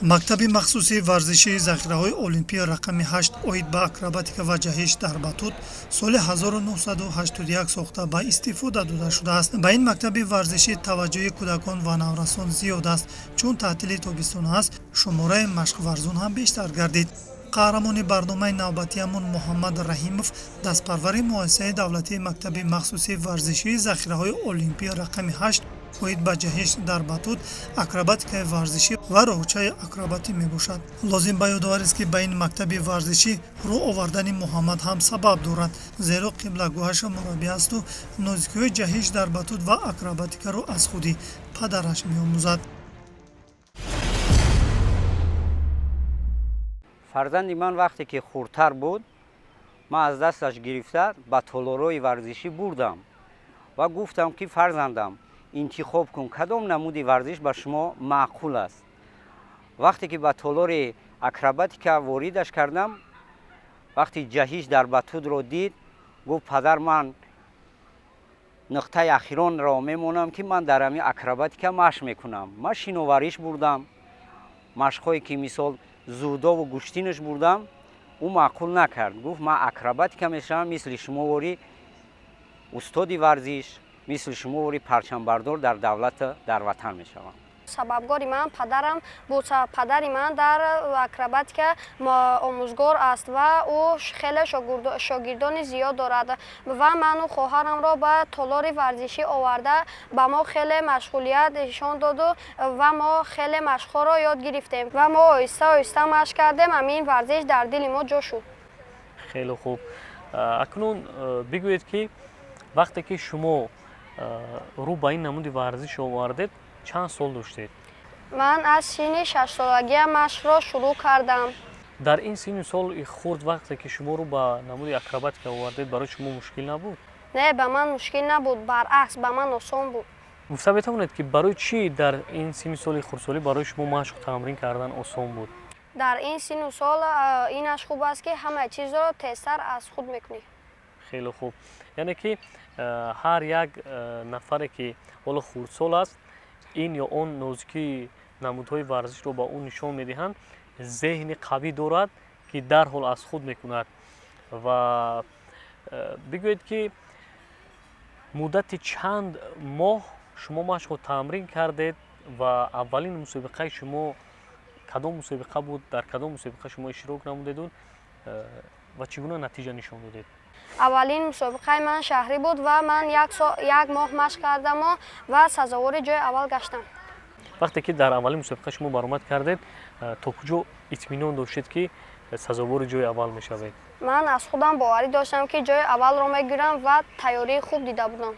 Мактаби махсуси варзишии захираҳои олимпӣ рақами 8 оид ба акробатика ва ҷаҳиш дар батут соли 1981 сохта ба истифода дода шудааст. Ба ин мактаби варзишӣ таваҷҷӯҳи кӯдакон ва наврасон зиёд аст. Чун таътили тобистона аст, шумораи машқварзон ҳам бештар гардид. Қаҳрамони барномаи навбатиамон Муҳаммад Раҳимов, дастпарвари муассисаи давлатии мактаби махсуси варзишии захираҳои олимпӣ рақами 8 оид ба ҷаҳиш дар батут, акробатикаи варзишӣ ва роҳчаи акробатӣ мебошад. Лозим ба ёдоварист, ки ба ин мактаби варзишӣ рӯ овардани Муҳаммад ҳам сабаб дорад, зеро қиблагоҳаша мураббӣ асту нозикиҳои ҷаҳиш дар батут ва акробатикаро аз худи падараш меомӯзад. Фарзанди ман вақте ки хурдтар буд, ман аз дасташ гирифта ба толорҳои варзишӣ бурдам ва гуфтам, ки фарзандам, интихоб кун, кадом намуди варзиш ба шумо маъқул аст. Вақте ки ба толори акробатика воридаш кардам, вақти ҷаҳиш дар батудро дид, гуфт: «Падар, ман нуқтаи ахиронро мемонам, ки ман дар ҳамин акробатика машқ мекунам». Ман шиновариш бурдам, машқҳое ки мисол дзюдову гӯштинаш бурдам, ӯ маъқул накард. Гуфт: «Ман акробатика мешавам, мисли шумо ворӣ устоди варзиш, мисли шумо ворӣ парчамбардор дар давлату дар ватан мешавам». Сабабгори ман падарам буд. Падари ман дар акробатика омӯзгор аст ва ӯ хеле шогирдони зиёд дорад ва ману хоҳарамро ба толори варзишӣ оварда, ба мо хеле машғулият нишон доду ва мо хеле машқҳоро ёд гирифтем ва мо оҳиста оҳиста машқ кардем. Ҳамин варзиш дар дили мо ҷо шуд. Хеле хуб. Акнун бигӯед, ки вақте ки шумо рӯ ба ин намуди варзиш овардед, чанд сол доштед? Ман аз синни 6-солагиам машқро шурӯъ кардам. Дар ин синну соли хурд, вақте ки шумо рӯ ба намуди акробатика овардед, барои шумо мушкил набуд? Не, ба ман мушкил набуд, баръакс, ба ман осон буд. Гуфта метавонед, ки барои чӣ дар ин синни соли хурдсолӣ барои шумо машқу тамрин кардан осон буд? Дар ин синну сол инаш хуб аст, ки ҳамаи чизро тезтар аз худ мекунӣ. Хеле хуб. Яъне ки ҳар як нафаре, ки ҳоло хурдсол аст, ин ё он нозикии намудҳои варзишро ба ӯ нишон медиҳанд, зеҳни қавӣ дорад, ки дарҳол аз худ мекунад. Ва бигӯед, ки муддати чанд моҳ шумо машқу тамрин кардед ва аввалин мусобиқаи шумо кадом мусобиқа буд, дар кадом мусобиқа шумо иштирок намудеду ва чӣ гуна натиҷа нишон додед? Аввалин мусобиқаи ман шаҳрӣ буд ва ман як моҳ машқ кардаму ва сазовори ҷои аввал гаштам. Вақте ки дар аввалин мусобиқа шумо баромад кардед, то куҷо итминон доштед, ки сазовори ҷои аввал мешавед? Ман аз худам боварӣ доштам, ки ҷои аввалро мегирам ва тайёрии хуб дида будам.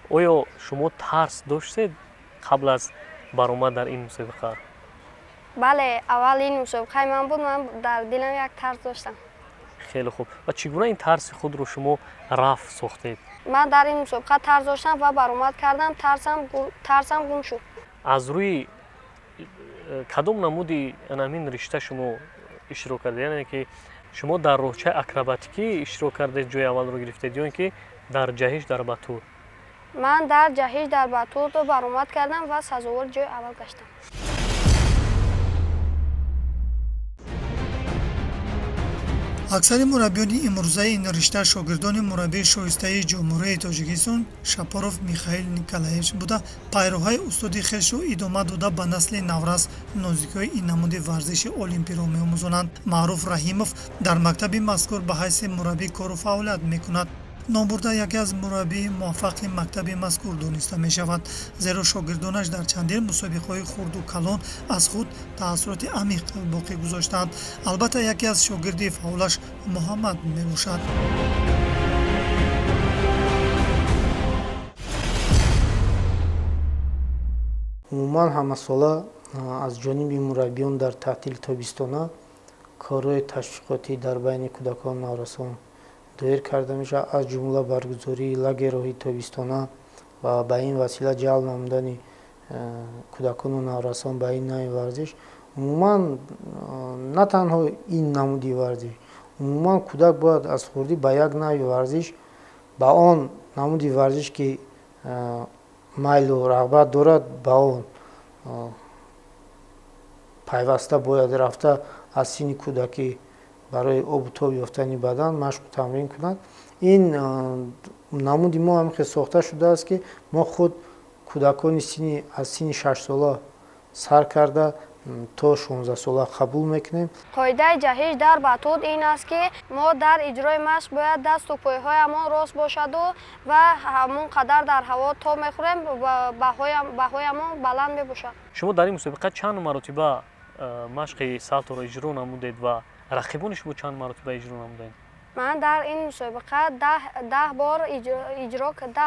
Оё шумо тарс доштед қабл аз баромад дар ин мусобиқа? Бале, аввалин мусобиқаи ман буд, ман дар дилам як тарс доштам. Хеле хуб. Ва чӣ гуна ин тарси худро шумо рафъ сохтед? Ман дар ин мусобиқа тарс доштам ва баромад кардам, тарсам гум шуд. Аз рӯи кадом намуди ҳамин ришта шумо иштирок кардед? Яъне ки шумо дар роҳчаи акробатикӣ иштирок кардед, ҷои аввалро гирифтед, ё ин ки дар ҷаҳиш дар батут? Ман дар ҷаҳиш дар батут баромад кардам ва сазовори ҷои аввал гаштам. Аксари мураббиёни имрӯзаи ин ришта шогирдони мураббии шоистаи Ҷумҳурии Тоҷикистон Шапоров Михаил Николаевич буда, пайроҳаи устоди хешро идома дода, ба насли наврас нозикиҳои ин намуди варзиши олимпиро меомӯзонанд. Маъруф Раҳимов дар мактаби мазкур ба ҳайси мураббӣ кору фаъолият мекунад. Номбурда яке аз мураббии муваффақи мактаби мазкур дониста мешавад, зеро шогирдонаш дар чандин мусобиқаҳои хурду калон аз худ таассуроти амиқ боқӣ гузоштаанд. Албатта, яке аз шогирди фаъолаш Муҳаммад мебошад. Умуман, ҳамасола аз ҷониби мураббиён дар таътили тобистона корҳои ташвиқотӣ дар байни кӯдакон, наврасон доир карда мешавад, аз ҷумла баргузории лагерҳои тобистона ва ба ин васила ҷалб намудани кӯдакону наврасон ба ин навъи варзиш. Умуман, на танҳо ин намуди варзиш, умуман кӯдак бояд аз хурдӣ ба як навъи варзиш, ба он намуди варзиш, ки майлу рағбат дорад, ба он Пайваста бояд рафта аз синни кӯдакӣ барои обу тоб ёфтани бадан машқу тамрин кунад. Ин намуди мо ҳамин хел сохта шудааст, ки мо худ кӯдакони аз синни 6сола сар карда то 16сола қабул мекунем. Қоидаи ҷаҳиш дар батут ин аст, ки мо дар иҷрои машқ бояд дасту пойҳоямон рост бошаду ва ҳамон қадар дар ҳаво тоб мехӯрем, баҳоямон баланд мебошад. Шумо дар ин мусобиқа чанд маротиба машқи салторо иҷро намудед ва рақибони шумо чанд маротиба иҷро намуданд? Ман дар ин мусобиқа 10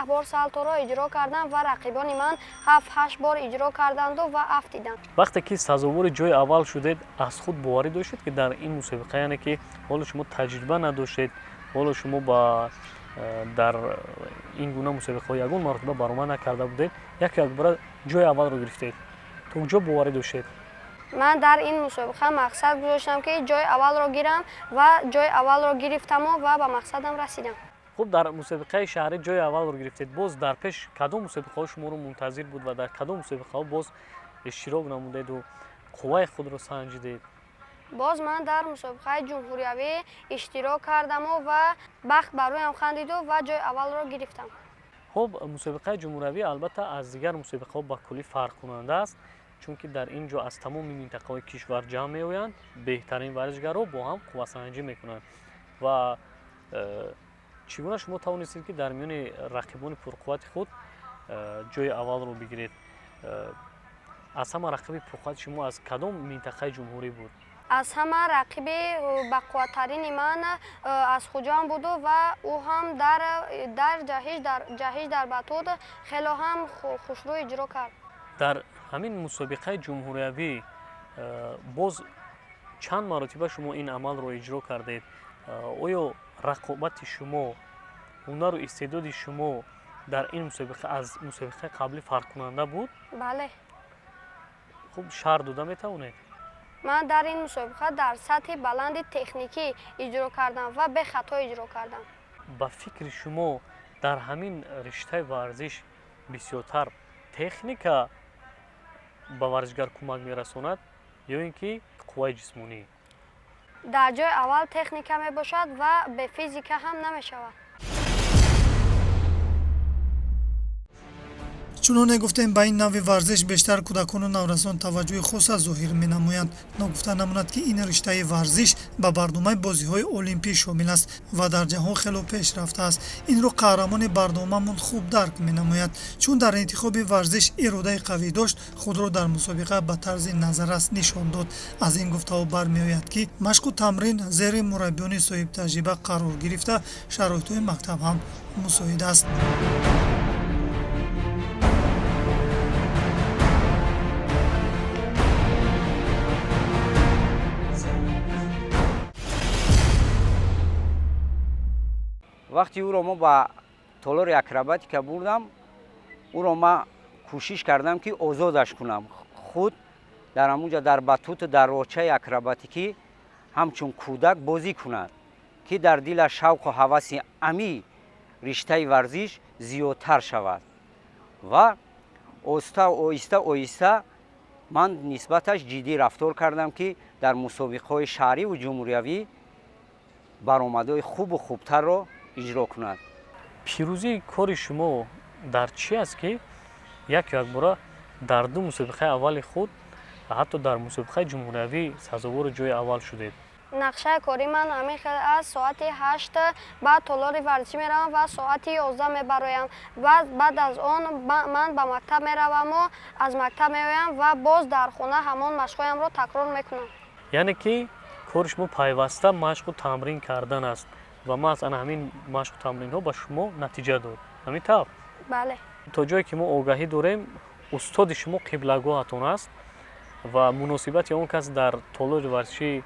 бор салторо иҷро кардам ва рақибони ман 7-8 бор иҷро карданду ва афтиданд. Вақте ки сазовори ҷои аввал шудед, аз худ боварӣ доштед, ки дар ин мусобиқа, яъне ки ҳоло шумо таҷриба надоштед, ҳоло шумо ба дар ин гуна мусобиқаҳо ягон маротиба баромад накарда будед, яке якбора ҷои аввалро гирифтед, то куҷо боварӣ доштед? Ман дар ин мусобиқа мақсад гузоштам, ки ҷои аввалро гирам, ва ҷои аввалро гирифтаму ва ба мақсадам расидам. Хуб, дар мусобиқаи шаҳрӣ ҷои аввалро гирифтед, боз дар пеш кадом мусобиқаҳо шуморо мунтазир буд ва дар кадом мусобиқаҳо боз иштирок намудеду қувваи худро санҷидед? Боз ман дар мусобиқаи ҷумҳуриявӣ иштирок кардаму ва бахт бар рӯям хандиду ва ҷои аввалро гирифтам. Хуб, мусобиқаи ҷумҳуриявӣ албатта аз дигар мусобиқаҳо ба куллӣ фарқкунанда аст, чунки дар ин ҷо аз тамоми минтақаҳои кишвар ҷамъ меоянд, беҳтарин варзишгарро бо ҳам қуввасанҷӣ мекунанд. Ва чӣ гуна шумо тавонистед, ки дар миёни рақибони пурқуввати худ ҷои аввалро бигиред? Аз ҳама рақиби пурқуввати шумо аз кадом минтақаи ҷумҳурӣ буд? Аз ҳама рақиби бақувваттарини ман аз Хуҷанд буду ва ӯ ҳам дар ҷаҳиш дар батут хело ҳам хушрӯ иҷро кард. Дар ҳамин мусобиқаи ҷумҳуриявӣ боз чанд маротиба шумо ин амалро иҷро кардед? Оё рақобати шумо, ҳунару истеъдоди шумо дар ин мусобиқа аз мусобиқаи қаблӣ фарқкунанда буд? Бале. Хуб, шарҳ дода метавонед? Ман дар ин мусобиқа дар сатҳи баланди техникӣ иҷро кардам ва бехато иҷро кардам. Ба фикри шумо, дар ҳамин риштаи варзиш бисёртар техника ба варзишгар кӯмак мерасонад ё ин ки қувваи ҷисмонӣ? Дар ҷои аввал техника мебошад ва бе физика ҳам намешавад. Чуноне гуфтем, ба ин навъи варзиш бештар кӯдакону наврасон таваҷҷӯҳи хоса зоҳир менамоянд. Ногуфта намонад, ки ин риштаи варзиш ба барномаи бозиҳои олимпӣ шомил аст ва дар ҷаҳон хело пеш рафтааст. Инро қаҳрамони барномаамон хуб дарк менамояд, чун дар интихоби варзиш иродаи қавӣ дошт, худро дар мусобиқа ба тарзи назаррас нишон дод. Аз ин гуфтаҳо бармеояд, ки машқу тамрин зери мураббиёни соҳибтаҷриба қарор гирифта, шароитҳои мактаб ҳам мусоид аст. Вақти ӯро мо ба толори акробатика бурдам, ӯро ман кӯшиш кардам, ки озодаш кунам, худ дар ҳамунҷа дар батуту дар роҳчаи акробатикӣ ҳамчун кӯдак бозӣ кунад, ки дар дилаш шавқу ҳаваси ами риштаи варзиш зиёдтар шавад. Ва оста оҳиста оҳиста ман нисбаташ ҷиддӣ рафтор кардам, ки дар мусобиқаҳои шаҳриву ҷумҳуриявӣ баромадҳои хубу хубтарро иҷро кунад. Пирӯзии кори шумо дар чӣ аст, ки яку якбора дар ду мусобиқаи аввали худ, ҳатто дар мусобиқаи ҷумҳуриявӣ сазовори ҷои аввал шудед? Нақшаи кори ман ҳамин хел аст: соати 8 ба толори варзишӣ меравам ва соати 11 мебароям. Баъд аз он ман ба мактаб мераваму аз мактаб меоям ва боз дар хона ҳамон машқҳоямро такрор мекунам. Яъне ки кори шумо пайваста машқу тамрин кардан аст ва маҳз ана ҳамин машқу тамринҳо ба шумо натиҷа дод, ҳамин тавр? Бале. То ҷое ки мо огаҳӣ дорем, устоди шумо қиблагоҳатон аст ва муносибати он кас дар толори варзишӣ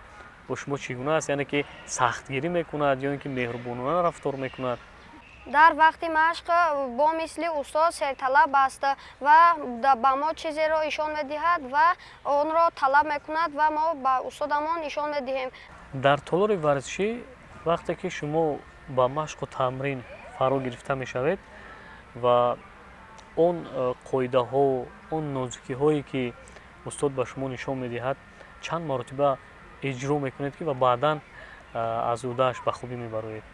бо шумо чӣ гуна аст? Яъне ки сахтгирӣ мекунад ё ин ки меҳрубонона рафтор мекунад? Дар вақти машқ бо мисли устод серталаб аст ва ба мо чизеро ишон медиҳад ва онро талаб мекунад ва мо ба устодамон ишон медиҳем. Дар толори варзишӣ вақте ки шумо ба машқу тамрин фаро гирифта мешавед ва он қоидаҳо, он нозукиҳое ки устод ба шумо нишон медиҳад, Чанд маротиба иҷро мекунед, ки ва баъдан аз ӯҳдааш ба хубӣ мебароед?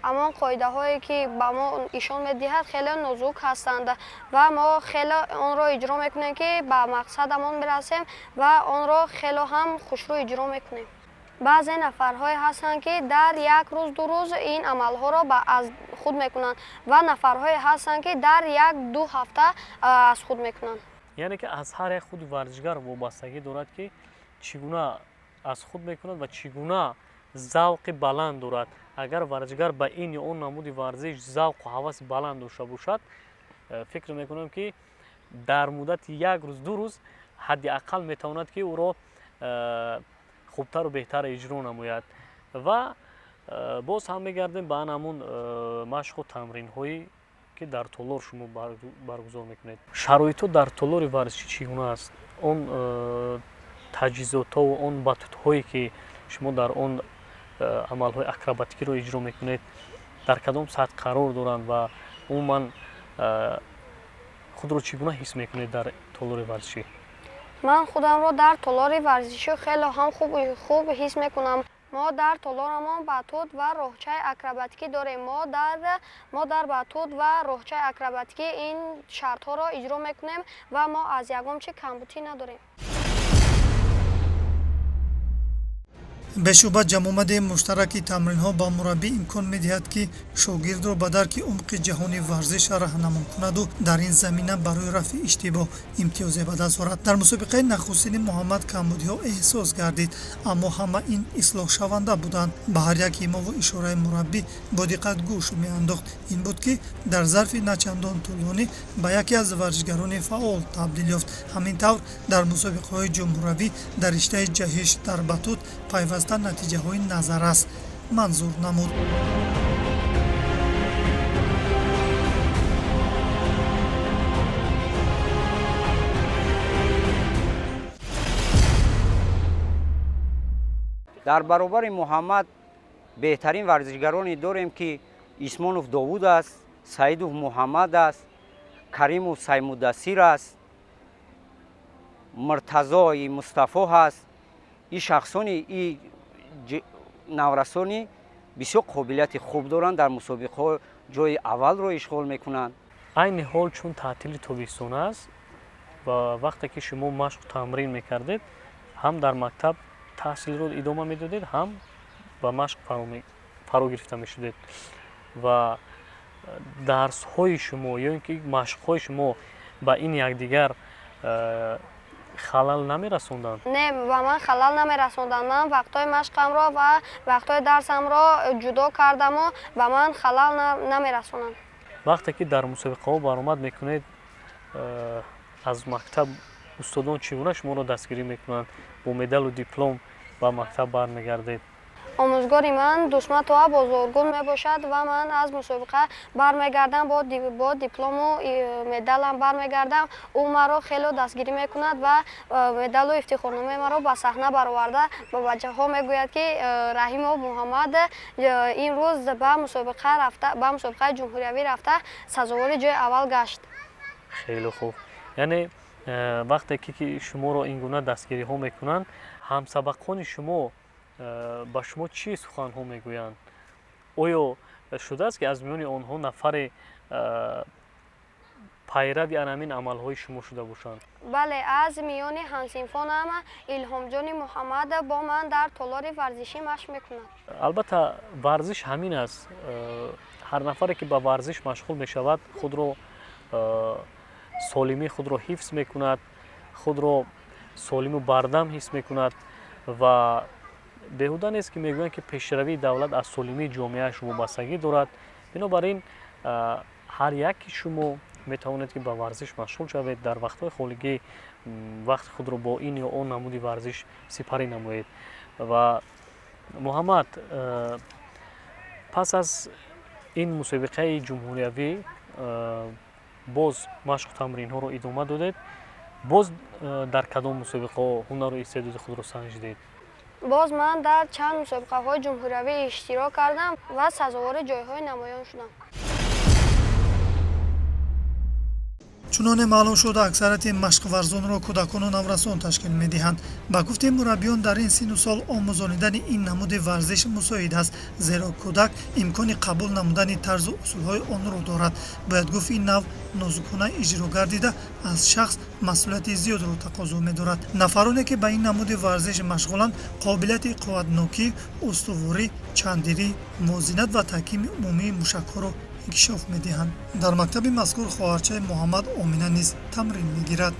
Ҳамон қоидаҳое, ки ба мо ишон медиҳад, хеле нозук ҳастанд ва мо хеле онро иҷро мекунем, ки ба мақсадамон бирасем ва онро хеле ҳам хушрӯ иҷро мекунем. Баъзе нафарҳое ҳастанд, ки дар як рӯз, 2 рӯз ин амалҳоро аз худ мекунанд ва нафарҳое ҳастанд, ки дар 1-2 ҳафта аз худ мекунанд. Яъне ки аз ҳар як худи варзишгар вобастагӣ дорад, ки чӣ гуна аз худ мекунад ва чӣ гуна завқи баланд дорад. Агар варзишгар ба ин ё он намуди варзиш завқу ҳаваси баланд дошта бошад, фикр мекунам, ки дар муддати як рӯз, 2 рӯз ҳадди ақал метавонад, ки ӯро хубтару беҳтар иҷро намояд. Ва боз ҳам мегардем ба ан ҳамун машқу тамринҳое, ки дар толор шумо баргузор мекунед. Шароитҳо дар толори варзишӣ чӣ гуна аст? Он таҷҳизотҳову он батутҳое, ки шумо дар он амалҳои акробатикиро иҷро мекунед, дар кадом сатҳ қарор доранд ва умуман худро чӣ гуна ҳис мекунед дар толори варзишӣ? Ман худамро дар толори варзишӣ хеле ҳам хуб ҳис мекунам. Мо дар толорамон батут ва роҳчаи акробатикӣ дорем. Мо дар батут ва роҳчаи акробатикӣ ин шартҳоро иҷро мекунем ва мо аз ягон чи камбудӣ надорем. Бешуба, ҷамъомади муштараки тамринҳо ба мураббӣ имкон медиҳад, ки шогирдро ба дарки умқи ҷаҳони варзиш раҳнамон кунаду дар ин замина барои рафъи иштибоҳ имтиёзе ба даст орад. Дар мусобиқаи нахустини Муҳаммад камбудиҳо эҳсос гардид, аммо ҳама ин ислоҳшаванда буданд. Ба ҳар як имову ишораи мураббӣ бо диққат гӯш меандохт. Ин буд, ки дар зарфи начандон тӯлонӣ ба яке аз варзишгарони фаъол табдил ёфт. Ҳамин тавр, дар мусобиқаҳои ҷумҳуравӣ дар риштаи ҷаҳиш дар батут пайваста натиҷаҳои назаррас манзур намуд. Дар баробари Муҳаммад беҳтарин варзишгароне дорем, ки Исмонов Довуд аст, Саидов Муҳаммад аст, Каримов Саймудасир аст, Муртазои Мустафо ҳаст. И шахсони, и наврасони бисёр қобилияти хуб доранд, дар мусобиқаҳо ҷои аввалро ишғол мекунанд. Айни ҳол чун таътили тобистон аст ва вақте ки шумо машқу тамрин мекардед, ҳам дар мактаб таҳсилро идома медодед, ҳам ба машқ фаро гирифта мешудед ва дарсҳои шумо ё ин ки машқҳои шумо ба ин якдигар халал намерасонданд? Не, ба ман халал намерасонданд. Ман вақтҳои машқамро ва вақтҳои дарсамро ҷудо кардаму ба ман халал намерасонанд. Вақте ки дар мусобиқаҳо баромад мекунед, аз мактаб устодон чӣ гуна шуморо дастгирӣ мекунанд? Бо медалу диплом ба мактаб бармегардед? Омӯзгори ман Дусматова Бозоргул мебошад ва ман аз мусобиқа бармегардам бо диплому медалам бармегардам. Ӯ маро хеле дастгирӣ мекунад ва медалу ифтихорномаи маро ба саҳна бароварда ба бачаҳо мегӯяд, ки Раҳимов Муҳаммад ин рӯз ба мусобиқаи ҷумҳуриявӣ рафта сазовори ҷои аввал гашт. Хеле хуб. Яъне вақте ки шуморо ин гуна дастгириҳо мекунанд, ҳамсабақони шумо ба шумо чӣ суханҳо мегӯянд? Оё шудааст, ки аз миёни онҳо нафаре пайрави ан ҳамин амалҳои шумо шуда бошанд? Бале, аз миёни ҳамсинфонам Илҳомҷони Муҳаммад бо ман дар толори варзишӣ машқ мекунад. Албатта, варзиш ҳамин аст. Ҳар нафаре, ки ба варзиш машғул мешавад, худро солимии худро ҳифз мекунад, худро солиму бардам ҳис мекунад ва беҳуда нест, ки мегӯянд, ки пешравии давлат аз солимии ҷомеааш вобастагӣ дорад. Бинобар ин ҳар яки шумо метавонед, ки ба варзиш машғул шавед, дар вақтҳои холигӣ вақти худро бо ин ё он намуди варзиш сипарӣ намоед. Ва Муҳаммад, пас аз ин мусобиқаи ҷумҳуриявӣ боз машқу тамринҳоро идома додед. Боз дар кадом мусобиқаҳо ҳунару истеъдоди худро санҷидед? Боз ман дар чанд мусобиқаҳои ҷумҳуриявӣ иштирок кардам ва сазовори ҷойҳои намоён шудам. Чуноне маълум шуд, аксарияти машқварзонро кӯдакону наврасон ташкил медиҳанд. Ба гуфтаи мураббиён, дар ин синну сол омӯзонидани ин намуди варзиш мусоид аст, зеро кӯдак имкони қабул намудани тарзу усулҳои онро дорад. Бояд гуфт, ин нав нозукона иҷро гардида, аз шахс масъулияти зиёдро тақозо медорад. Нафароне ки ба ин намуди варзиш машғуланд, қобилияти қувватнокӣ, устуворӣ, чандирӣ, мувозинат ва таҳкими умумии мушакҳоро инкишоф медиҳанд. Дар мактаби мазкур хоҳарчаи Муҳаммад Омина низ тамрин мегирад.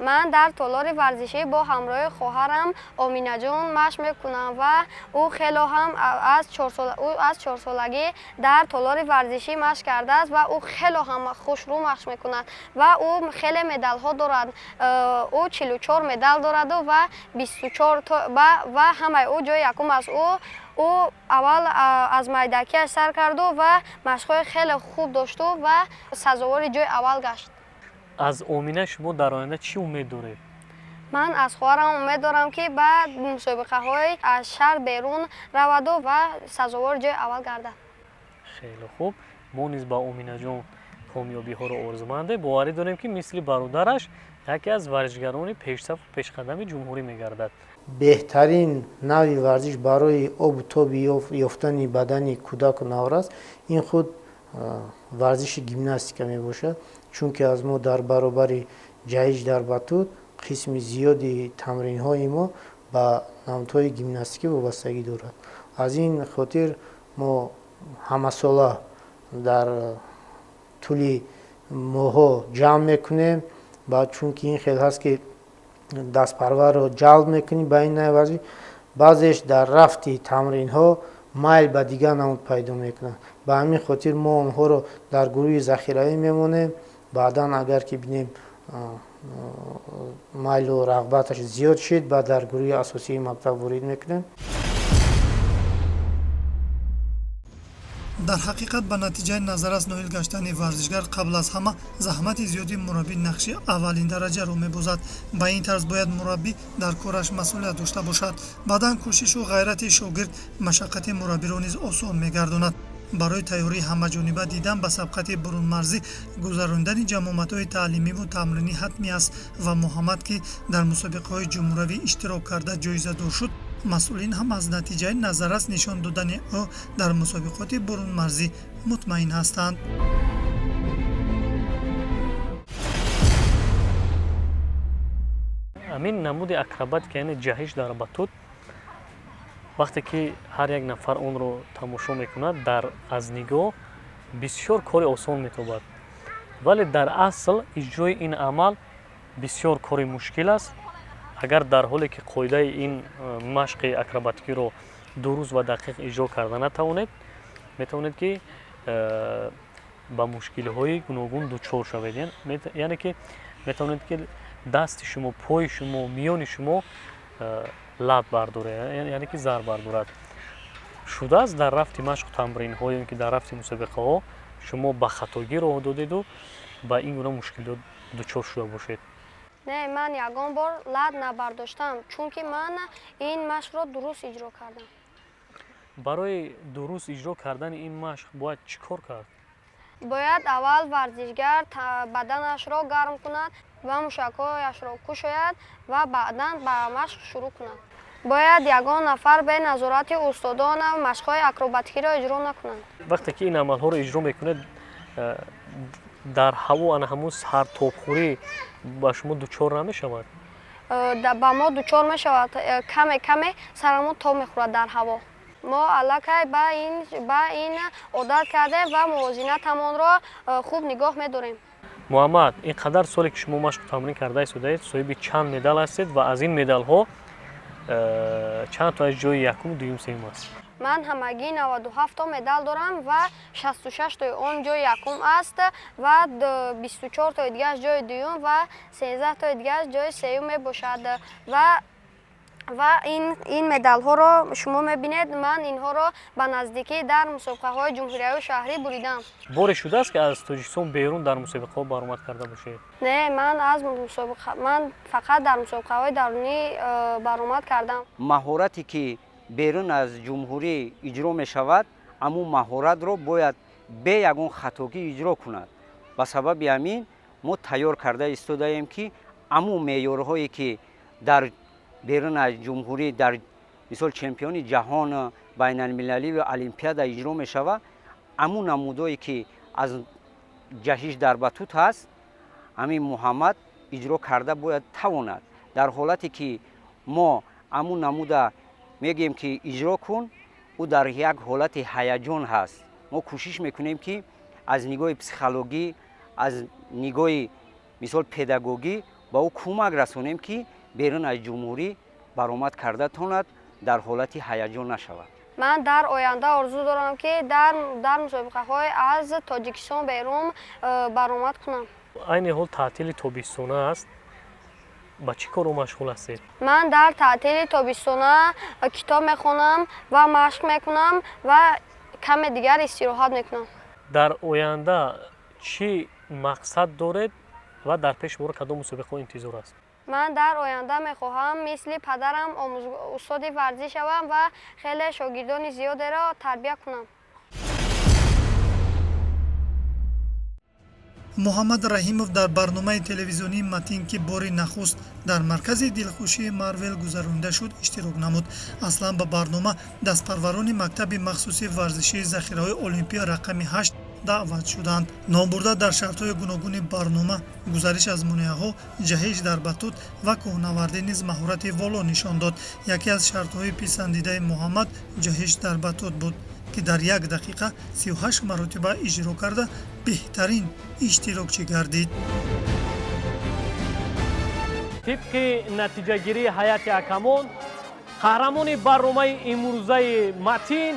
Ман дар толори варзишӣ бо ҳамроҳи хоҳарам Оминаҷон машқ мекунам ва ӯ хело ҳам аз чорсолагӣ дар толори варзишӣ машқ кардааст ва ӯ хело ҳам хушрӯ машқ мекунад ва ӯ хеле медалҳо дорад. Ӯ 44 медал дораду ва 24 ва ҳамаи ӯ ҷои якум аст. Ӯ аввал аз майдакиаш сар карду ва машқҳои хеле хуб дошту ва сазовори ҷои аввал гашт. Аз Омина шумо дар оянда чӣ умед доред? Ман аз хоҳарам умед дорам, ки ба мусобиқаҳои аз шаҳр берун раваду ва сазовори ҷои аввал гардад. Хеле хуб. Мо низ ба Оминаҷон комёбиҳоро орзумандем. Боварӣ дорем, ки мисли бародараш яке аз варзишгарони пешсафу пешқадами ҷумҳурӣ мегардад. Беҳтарин навъи варзиш барои обу тоби ёфтани бадани кӯдаку наврас ин худ варзиши гимнастика мебошад, чунки аз мо дар баробари ҷаҳиш дар батут қисми зиёди тамринҳои мо ба намудҳои гимнастикӣ вобастагӣ дорад. Аз ин хотир мо ҳамасола дар тӯли моҳҳо ҷамъ мекунем, баъд чунки ин хел ҳаст, ки дастпарварро ҷалб мекунем ба ин навъи варзиш, баъзеш дар рафти тамринҳо майл ба дигар намуд пайдо мекунанд. Ба ҳамин хотир мо онҳоро дар гурӯҳи захиравӣ мемонем. Баъдан агар ки бинем майлу рағбаташ зиёд шид, баъд дар гурӯҳи асосии мактаб ворид мекунем. Дар ҳақиқат ба натиҷаи назаррас ноил гаштани варзишгар қабл аз ҳама заҳмати зиёди мураббӣ нақши аввалин дараҷаро мебозад. Ба ин тарз бояд мураббӣ дар кораш масъулият дошта бошад. Баъдан кӯшишу ғайрати шогирд машаққати мураббиро низ осон мегардонад. Барои тайёрии ҳамаҷониба дидан ба сабқати бурунмарзӣ гузаронидани ҷамъомадҳои таълимиву тамринӣ ҳатмӣ аст ва Муҳаммад, ки дар мусобиқаҳои ҷумҳуравӣ иштирок карда ҷоизадор шуд, масъулин ҳам аз натиҷаи назаррас нишон додани ӯ дар мусобиқоти бурунмарзӣ мутмаин ҳастанд. Ҳамин намуди акробатика, яъне ҷаҳиш дар батут, вақте ки ҳар як нафар онро тамошо мекунад, дар аз нигоҳ бисёр кори осон метобад, вале дар асл иҷрои ин амал бисёр кори мушкил аст. Агар дар ҳоле ки қоидаи ин машқи акробатикиро дуруст ва дақиқ иҷро карда натавонед, метавонед ки ба мушкилиҳои гуногун дучор шавед. Яъне ки метавонед ки дасти шумо, пои шумо, миёни шумо лаб бардорад, яъне ки зар бардорад. Шудааст дар рафти машқу тамринҳо ё ин ки дар рафти мусобиқаҳо шумо ба хатогӣ роҳ додеду ба ин гуна мушкилиҳо дучор шуда бошед? Не, ман ягон бор лад набардоштам, чунки ман ин машқро дуруст иҷро кардам. Барои дуруст иҷро кардани ин машқ бояд чӣ кор кард? Бояд аввал варзишгар баданашро гарм кунад ва мушакҳояшро кушояд ва баъдан ба машқ шурӯъ кунад. Бояд ягон нафар бе назорати устодон машқҳои акробатикиро иҷро накунанд. Вақте ки ин амалҳоро иҷро мекунед, дар ҳаво ана ҳамун сартобхӯрӣ ба шумо дучор намешавад? Ба мо дучор мешавад. Каме каме сарамон тоб мехӯрад дар ҳаво. Мо аллакай ба ин одат кардем ва мувозинатамонро хуб нигоҳ медорем. Муҳаммад, ин қадар соле ки шумо машқу тамрин карда истодаед, соҳиби чанд медал ҳастед ва аз ин медалҳо чанд то аз ҷои якум, дуюм, сеюм аст? Ман ҳамагӣ 97 то медал дорам ва 66 тои он ҷои якум аст ва 24 тои дигараш ҷои дуюм ва 13 тои дигараш ҷои сеюм мебошад. Ва ин медалҳоро шумо мебинед, ман инҳоро ба наздикӣ дар мусобиқаҳои ҷумҳуриявию шаҳрӣ буридам. Боре шудааст ки аз Тоҷикистон берун дар мусобиқаҳо баромад карда бошед? Не, ман фақат дар мусобиқаҳои дарунӣ баромад кардам. Маҳорате ки берун аз ҷумҳурӣ иҷро мешавад, ҳамун маҳоратро бояд Бе ягон хатогӣ иҷро кунад. Ба сабаби ҳамин мо тайёр карда истодаем, ки аму меъёрҳое, ки дар берун аз ҷумҳурӣ, дар мисол чемпиони ҷаҳон, байналмилалӣ ва олимпиада иҷро мешавад, аму намудое, ки аз ҷаҳиш дар батут ҳаст, ҳамин Муҳаммад иҷро карда бояд тавонад. Дар ҳолате ки мо аму намуда мегӯем, ки иҷро кун, ӯ дар як ҳолати ҳаяҷон ҳаст. Мо кӯшиш мекунем, ки аз нигоҳи психологӣ, аз нигоҳи мисол педагогӣ ба ӯ кӯмак расонем, ки берун аз ҷумҳурӣ баромад карда тонад, дар ҳолати ҳаяҷон нашавад. Ман дар оянда орзу дорам, ки дар мусобиқаҳои аз Тоҷикистон берун баромад кунам. Айни ҳол таътили тобистона аст, ба чӣ кору машғул ҳастед? Ман дар таътили тобистона китоб мехонам ва машқ мекунам ва каме дигар истироҳат мекунам. Дар оянда чӣ мақсад доред ва дар пеши шуморо кадом мусобиқаҳо интизор аст? Ман дар оянда мехоҳам мисли падарам устоди варзиш шавам ва хеле шогирдони зиёдеро тарбия кунам. Муҳаммад Раҳимов дар барномаи телевизионии Матин, ки бори нахуст дар маркази дилхушии Марвел гузаронида шуд, иштирок намуд. Аслан ба барнома дастпарварони мактаби махсуси варзишии захираҳои олимпия рақами 8 даъват шуданд. Номбурда дар шартҳои гуногуни барнома, гузариш аз монеаҳо, ҷаҳиш дар батут ва кӯҳнавардӣ низ маҳорати воло нишон дод. Яке аз шартҳои писандидаи Муҳаммад ҷаҳиш дар батут буд, ки дар 1 дақиқа 38 маротиба иҷро карда, беҳтарин иштирокчӣ гардид. Тибқи натиҷагирии ҳайати ҳакамон, қаҳрамони барномаи имрӯзаи Матин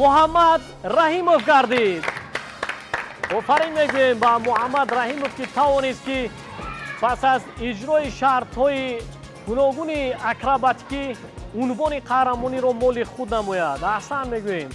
Муҳаммад Раҳимов гардид. Офарин мегӯем ба Муҳаммад Раҳимов, ки тавонист, ки пас аз иҷрои шартҳои гуногуни акробатикӣ унвони қаҳрамониро моли худ намояд. Аҳсан мегӯем.